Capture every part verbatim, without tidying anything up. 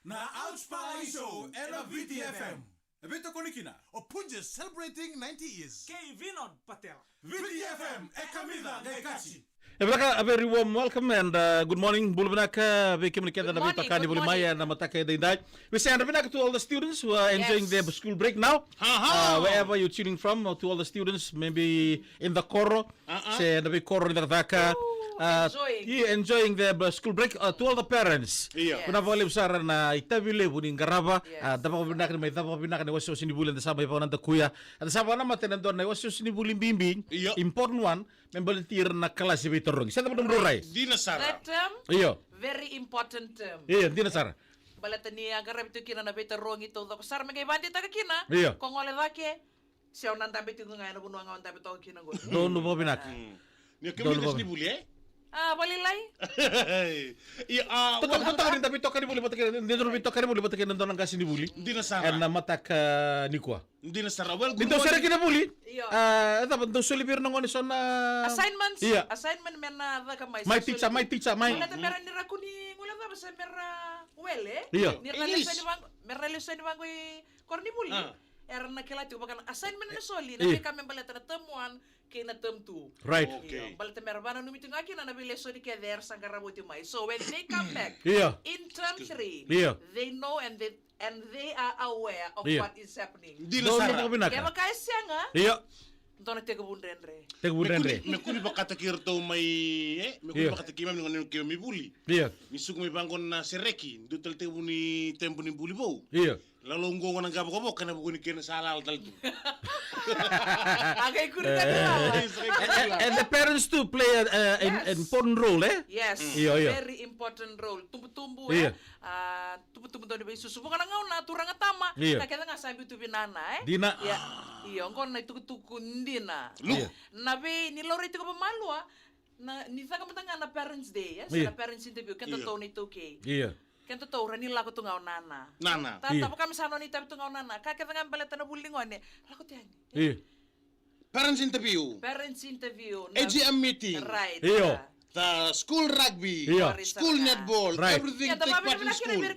Na Ouch Palagi Show ena V T F M. E veitokoni kina o Punjas celebrating ninety years. Kei Vinod Patel. V T F M e kamica qai kaci. E vinaka, a very warm welcome and uh, good morning. Bula vinaka vei kemuni kece na veitokani voli mai ena mataka edaidai. We say vinaka to all the students who are enjoying their school break now. Uh, wherever you're tuning from, or to all the students, maybe in the koro, se na veikoro ni cakacaka. Uh, enjoying the uh, school break uh, to all the parents. Io. Vinaka vakalevu sara na itavi levu ni qarava. Yes. Uh, da vakavinaka ni mai cava vinaka na iwasewase ni vuli eda sa mai vakanadakuya. Eda sa vakanamata ena dua na iwasewase ni vuli bibi. Io. Important one. Me baleti ira na kalasi veitarogi. Se cava na nomudrau rai? Dina sara. That term, io, very important term. Io, dina sara. Baleta ni a qaravi tu kina na veitarogi taucoko sara me qai vakadeitaka kina. Io. Ko gole cake. Se au na dabe tiko ga ena vanua ga au dabe toka kina qo. Donu vakavinaka. Mm. Ni o kemuni na qase ni vuli, e? A, valailai. Ia, a, toka, toka ni dabe toka ni vuli vata kei, ni donu vei toka ni vuli vata kei na donu na qase ni vuli. Dina sara. Ena mataka nikua. Dina sara. Well, good morning. Ni dau sereki na vuli. Io. A, e cava, dau soli vei ira na gone so na assignments? Ia. Assignment me na caka mai. My teacher, my teacher, my. Baleta mera ni ra kua ni gole cava se mera wele. Io. Ni ra na lesoni vaqo, mera na lesoni vaqo i koro ni vuli. A. Era na kila tiko vaka na assignment na soli, na veika me baleta na term one kei na term two. Right. Okay. Io, baleta mera vakananumi tiko ga kina na veilesoni kece era sa qarava oti mai. So when they come back in term three, they know and they, and they are aware of what is happening. Dina sara. Kevaka e sega, io, dua na tekivu dredre. Tekivu dredre. Me kua ni, me kua ni vakataki iratou mai, e? Me kua ni vakataki keimami ni gone keimami vuli. Io. Ni suka mai vaqo na sereki, dua tale tekivu ni tekivu ni vuli vou. Io. Lalo qo na qavokavoka na vuku ni kena sa lala tale tu. A qai kuri tani lala. And, and the parents too play a, a, an, an important role, e? Yes, io, io, very important role. Tubutubu, e? A, tubutubu dau ni veisusu. Vuqa na gauna turaga tama, ka kece ga sa biu tu vei nana, e? Dina. Ia, io, qo na itukutuku dina. Io. Na vei, ni laurai tiko vamalua, na, ni caka mada ga na parents day, e? Se na parents interview, kedatou na iTaukei. Io. Kedatou ra ni lako tu ga o nana. Nana. Tata, vaka me sa nona itavi tu ga o nana. Ka kece ga me baleta na vuli ni gone. Lako tu yani. Io. Parents interview. Parents interview. A G M meeting. Right. Io. The school rugby. Io. School netball. Right. Everything take part in school. Io.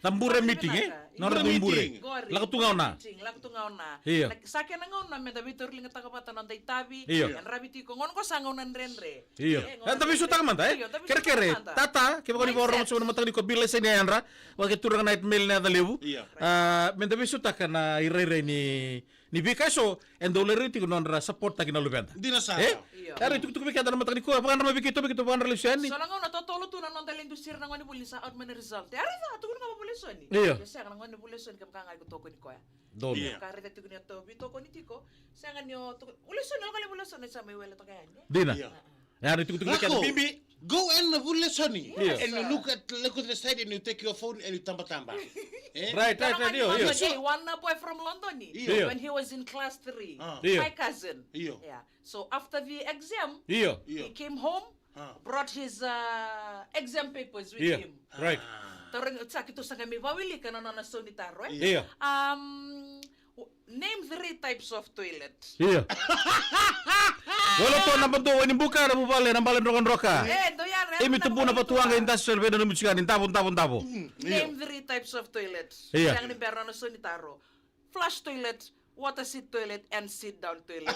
The bure meeting, e? Nona bure meeting. Lako tu ga o na. Meeting, lako tu ga o na. Io. Sa kena gauna meda veitauriligataka vata na noda itavi. Io. Yadravi tiko. Gauna qo sa gauna dredre. Io. E, da veisautaka mada, e? Io, da veisautaka mada. Kerekere, tata, kevaka ni vakarorogo tiko na mataka nikua, biu laiseni yadra, vaka kei turaga Night Mail na yaca levu. Io. A, meda veisautaka na irairai ni, ni veika eso e dau lai rai tiko na nodra support-taki na luveda. Dina sara. E? Io. Era itukutuku vei keda na mataka nikua, vakayadra mai vei keitou, vei keitou vakayadra lesu yani. So na gauna totolo tu na noda lai dusi ira na gone vuli ni sa out mai na result. Era sa tukuna ga vei Vulesoni. Io. Ia sega, na gone Vulesoni kevaka ga iko tokoni koya. Donu. Io. Ka raica tiko ni o veitokoni tiko. Sega ni o tokoni. Vulesoni, o qai Vulesoni sa mai wele toka yani. Dina. Io. Ya, ni tukutuku vei keda bibi. Go and Vulesoni. Yes. And you look at, look at the side and you take your phone and you tabataba. Eh? Right, right, right, io, io. One boy from London, io, when he was in class three, io, my cousin. Io. Yeah. So after the exam, io, he came home, brought his uh, exam papers with him. Right. Taroga, sa keitou sa qai mai vakawilika na nona sau ni taro, e? Io. Um, w- name three types of toilet. Io. Waloto, naba dua, Wainibuka, na vuvale, na bale drokadroka. E, dou yadra. Imi Tubuna, Vatuwaqa Industrial, vei na Numicigani, Davo, Davo, Davo. Name three types of toilet. Io. Sega ni bera na nona sau ni taro. Flush toilet, water seat toilet, and sit down toilet.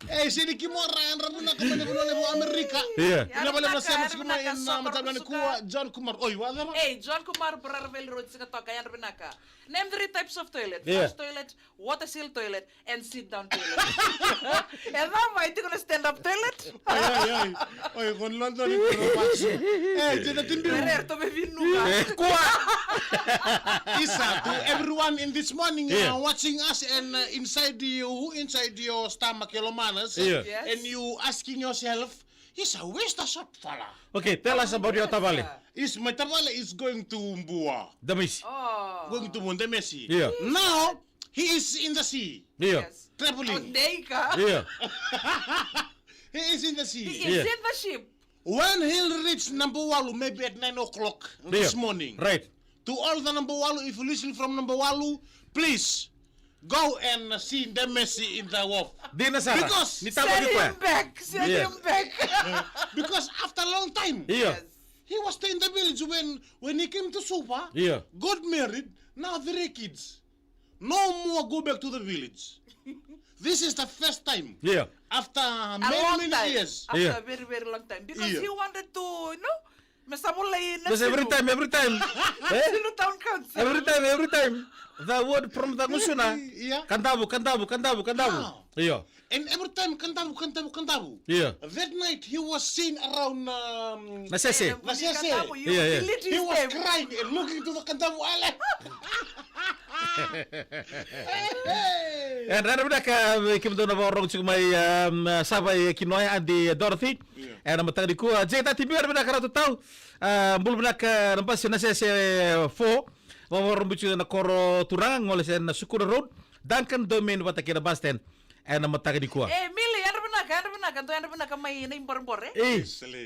Ei, Sini Kimora, yadra vinaka mai na vanua levu Amerika. Io. Vinaka vakalevu na sema tiko mai na mataka nikua, John Kumar. Oi, wa cava? Ei, John Kumar, Brother Valley Road, Sigatoka, yadra vinaka. Name three types of toilet. Io. Flush toilet, water seal toilet, and sit down toilet. E cava, e tiko na stand up toilet? Oi, oi, oi. Oi, ko London ni ko Robasu. E, jeda tibiu. Rere, to me vinuka. E, kua. Isa, to everyone in this morning, uh, watching us and uh, inside you, inside your stomach, your lomanas, io, and you asking yourself, Isa, where's the short fella? Okay, tell us about your tavale. Is my tavale is going to Bua. Damisi. Oh. Going to Bua, Damisi. Io. Now, he is in the sea. Io. Yes. Traveling. Oh, dei ka. Io. He is in the sea. He is in the ship. When he'll reach Nabuwalu, maybe at nine o'clock this morning. Right. To all the Nabuwalu, if you listen from Nabuwalu, please go and see Damisi in the wharf. Dina sara. Because ni tava ni koya. Send him back. Send him back. Because after a long time, io, yes, He was staying in the village when, when he came to Suva. Yeah. Got married, now three kids. No more go back to the village. This is the first time. Yeah. After a many, long many time. Years. After yeah. A very, very long time. Because yeah. He wanted to, you know, me sa volai na. Because every time, every time. Eh? Sulu town council. Every time, every time. The word from the gusuna. Yeah. Kadavu, kadavu, kadavu, kadavu. Ah. Yeah. And every time, kadavu, kadavu, kadavu. Yeah. That night, he was seen around, um, Nasese. Eh, Nasese. Kadavu, you yeah, yeah. Delete his name. He was crying and looking to the kadavu island. E, na vinaka, e, kemudou na vakarorogo tiko mai, um, Sava e Kinoya, Adi Dorothy. Yeah. E, na mataka nikua, J thirty B, na vinaka Ratu Tau. A, bula vinaka na basi Nasese four. Vakarorogo tiko na koro turaga, gole se na Sukuna Road. Duncan Domain vata kei na bus stand. E, na mataka nikua. E, Mili, yadra vinaka, yadra vinaka, dou yadra vinaka mai na iborebore. E.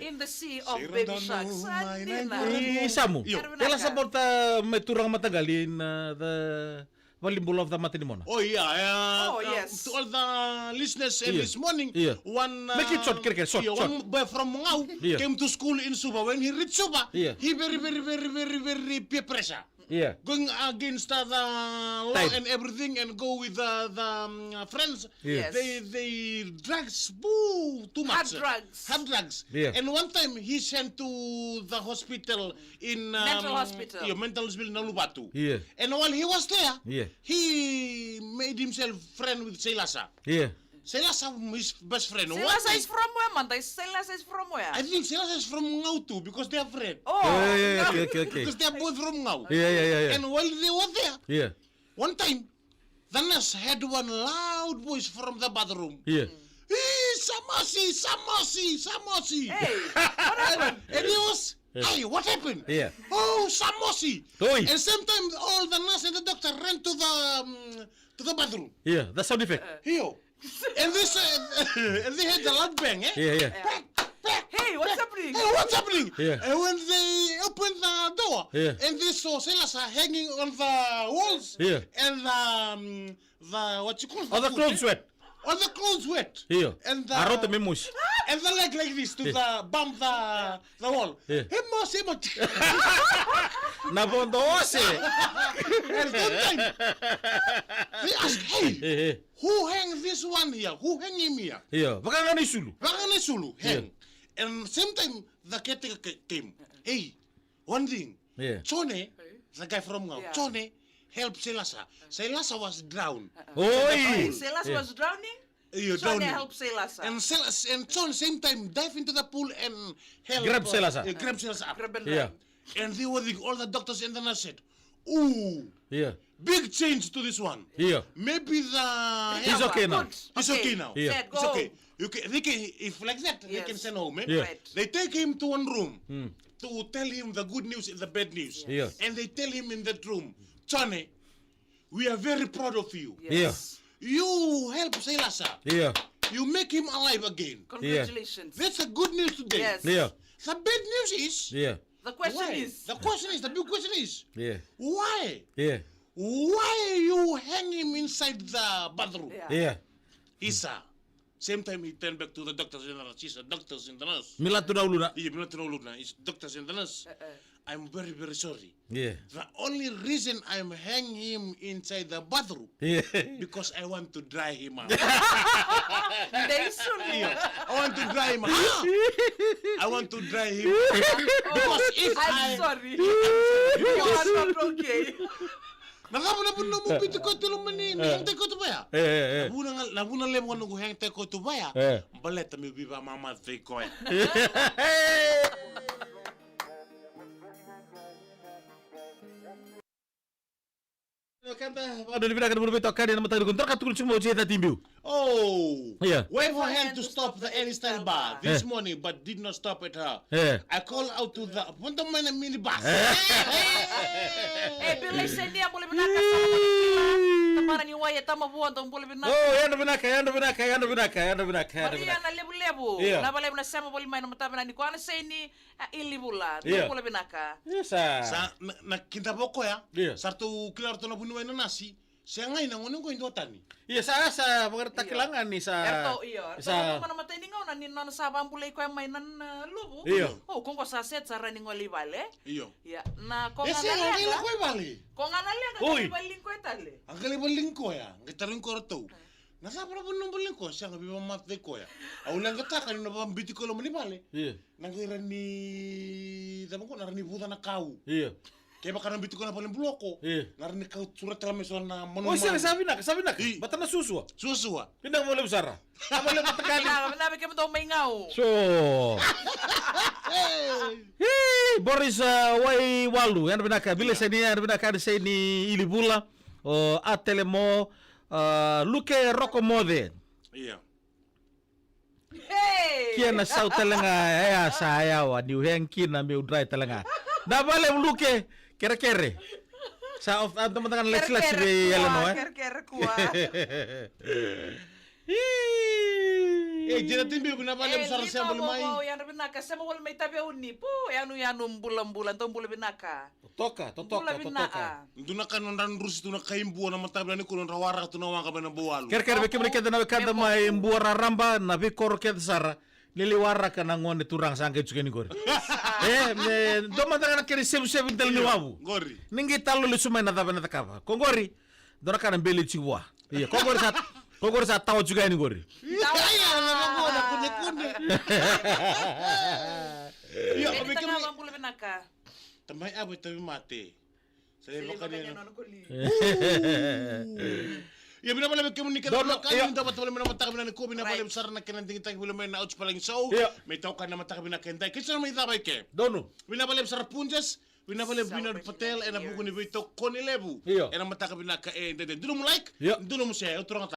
In the sea of baby sharks. Sa dina. E, Samu. Io. Yadra vinaka. Tell us about the, mai turaga mataqali in, uh, the Valenibula of the Matanimona. Oh, yeah, yeah. Oh, uh, yes. To all the listeners, uh, yeah. This morning, yeah. One, make it short, uh, kere, kere, short, yeah, short. One boy from Mugau yeah. Came to school in Suva. When he reached Suva, yeah. He very, very, very, very, very peer pressure. Yeah. Going against, uh, the law time. And everything and go with, uh, the, um, uh, friends. Yeah. Yes. They, they drugs, boo, too much. Hard drugs. Hard drugs. Yeah. And one time he sent to the hospital in, um, mental hospital. Yeah, mental hospital in Aluvatu. Yeah. And while he was there, yeah. He made himself friend with Sailasa. Yeah. Sailasa is best friend. Sailasa is from where, Manda? Sailasa is from where? I think Sailasa is from Ngau too, because they are friend. Oh, yeah, yeah, yeah, okay, okay, okay. Because they are both from Ngau. Yeah, yeah, yeah, yeah. And while they were there, yeah. One time, the nurse had one loud voice from the bathroom. Yeah. Hey, Samasi, Samasi, Samasi. Hey, what happened? And he was, yeah. Hey, what happened? Yeah. Oh, Samasi. Oi. And same time, all the nurse and the doctor ran to the, um, to the bathroom. Yeah, the sound effect. Io. And this, uh, and they had the loud bang, eh? Yeah, yeah. Bang, bang, hey, what's happening? Hey, what's happening? Yeah. And when they opened the door, yeah. And they saw Sailasa hanging on the walls, yeah. And, um, the, what you call the, oh, the clothes wet. All the clothes wet. Yeah. And the, arota me musi. And the leg like this to yeah. The bump the, the wall. Yeah. He must, he must. Na vodo ose. And that time, they asked, hey, yeah, yeah. Who hang this one here? Who hang him here? Io, vaka ga na isulu. Vaka ga na isulu, hang. Io. And same time, the caretaker ca-, came. Hey, one thing. Io. Jone, the guy from Ngau. Io. Jone, help Sailasa. Sailasa was drowned. Oi! Sailasa was drowning? Io, Jone drowning. Help Sailasa. And Sailasa, and Jone same time dive into the pool and help, grab, uh, Sailasa. Uh, grab Sailasa up. Grab and drag. And they were the, all the doctors and the nurse said, ooh, yeah. Big change to this one. Yeah. Maybe the he's okay now. Good. He's okay now. Yeah. Said, go. It's okay. You can, they can, if like that, they can send home, eh? Yeah. Right. They take him to one room to tell him the good news and the bad news. Yes. Yeah. And they tell him in that room, Jone, we are very proud of you. Yes. Yeah. You help Sailasa. Yeah. You make him alive again. Congratulations. That's a good news today. Yes. Yeah. The bad news is, yeah. The question is. The question is, the big question is, yeah. Why? Yeah. Why you hang him inside the bathroom? Yeah. Yeah. Isa. Same time he turned back to the doctors and the nurse. Isa, doctors and the nurse. Milatu na uluna. Yeah, milatu na uluna. Is doctors and the nurse. Uh, uh. I'm very, very sorry. Yeah. The only reason I'm hanging him inside the bathroom, yeah, because I want to dry him out. They should. Yeah. I want to dry him out. I want to dry him out. Because if I'm I sorry. You are not okay. Na cava na vuna nomu biuti koya tu loma ni, na hang tai koya tu vaya? Eh, eh, eh. Na vuna ga, na vuna levu ga noqu hang tai koya tu vaya. Eh. Baleta meu veivamamaca vei koya. Keda, vakadua ni vinaka na vuna veitokani na mataka nikua. Draka tukuna tiko mai o J thirty B. Oh. Yeah. Wave her hand to stop the Ellie style bar this morning, but did not stop at her. Yeah. I call out to the, vonta mai na minibus. Yeah. E, Billy Senia, bula vinaka, sa na kila. Tamara ni wai e tama vua, dou bula vinaka. Oh, yadra vinaka, yadra vinaka, yadra vinaka, yadra vinaka, yadra vinaka. Maria na levulevu. Yeah. Na valevu na sema voli mai na mataka vinaka nikua na Seni. A, Ilivula, yeah. Bula vinaka. Yes, sir. Sa na, na kidava o koya. Yeah. Sa ratou kila ratou na vuniwai na nasi. Sega, ina gone qo e dua tani. Ia sa, sa vakaratakila ga ni sa. Eratou, io. Eratou sa. Mana matai ni gauna ni nona sa vabulai koya mai na, na luvu. Io. O, ko qo sa set sara ni gole i vale. Io. Ia, na ko. E ga sega, na leqa. Ko i vale. Ko ga na leqa, oi, ka lai valiga koya tale. A ka lai valiga koya, qai tarogi koya ratou. Na cava na vanua baliga koya, sega, veivamate koya. Au leqataka ni na vabiti koya loma ni vale. Io. Na qai ra ni, cava qo, na ra ni vuca na kau. Io. Kevaka na biuti koya na vale buloko. Io. Na ra ni kau tura tale mai so na manu. Oi, sega, manu. Sa vinaka, sa vinaka. Io. Bata na suasua. Suasua. Vinaka vakalevu sara. Vinaka, vinaka vei kemudou mai Gau. So. Ii, Boris, uh, Waiwalu, yadra vinaka. Vile, io, seni, yadra vinaka, ni seni Ilivula. O Atelemo, uh, Luke Roko Moce. Io. Hey! Kia na sau tale ga, e a sa yawa, niu hang kina meu dry tale ga. Na vale Luke, kerekere. Sa of, a, dama daga na lasi lasi vei Eleno, e? Kerekere kua. Ii. E, jina timbi, vinaka vakalevu sara na sema voli mai. Yadra vinaka, sema voli mai Taveuni. Pu, yanu, yanu, bula, bula, dou bula vinaka. Totoka, totoka, totoka. Dua na ka nodra drusi tu na kai Bua na mataka vinaka nikua, nodra waraka tu na waqa mai na Bua Walu. Kerekere vei kemuni kece na wekada mai Bua raraba, na veikoro kece sara. Ni lai waraka na gone turaga sa qai tsuke ni qori. E, me, dua mada ga na kena sevusevu ni tale ni wavu. Qori. Ni qai talo lesu mai na cava ena cakava. Ko qori, dua na ka na beli tiko vua. Ia, ko qori sa, ko qori sa tawa tsuke ni qori. Ia, na qori na kunekune. Ia, o vei kemuni. Bula vinaka. Tamai avo e tauvimate. Sa lai vakani na nona koli. Ia, vinaka vakalevu vei kemuni kece na wekada, io, ni da vata vakalevu mai na mataka vinaka nikua, vinaka vakalevu sara na kena digitaki voli mai na Ouch Palagi Show. Io. Me itokani na mataka vinaka edai. Kei sa mai cava i ke. Donu. Vinaka vakalevu sara Punjas, vinaka vakalevu Vinod Patel, ena vuku ni veitokoni levu. Io. Ena mataka vinaka edai. Donu mo like, io, donu mo share, au turaga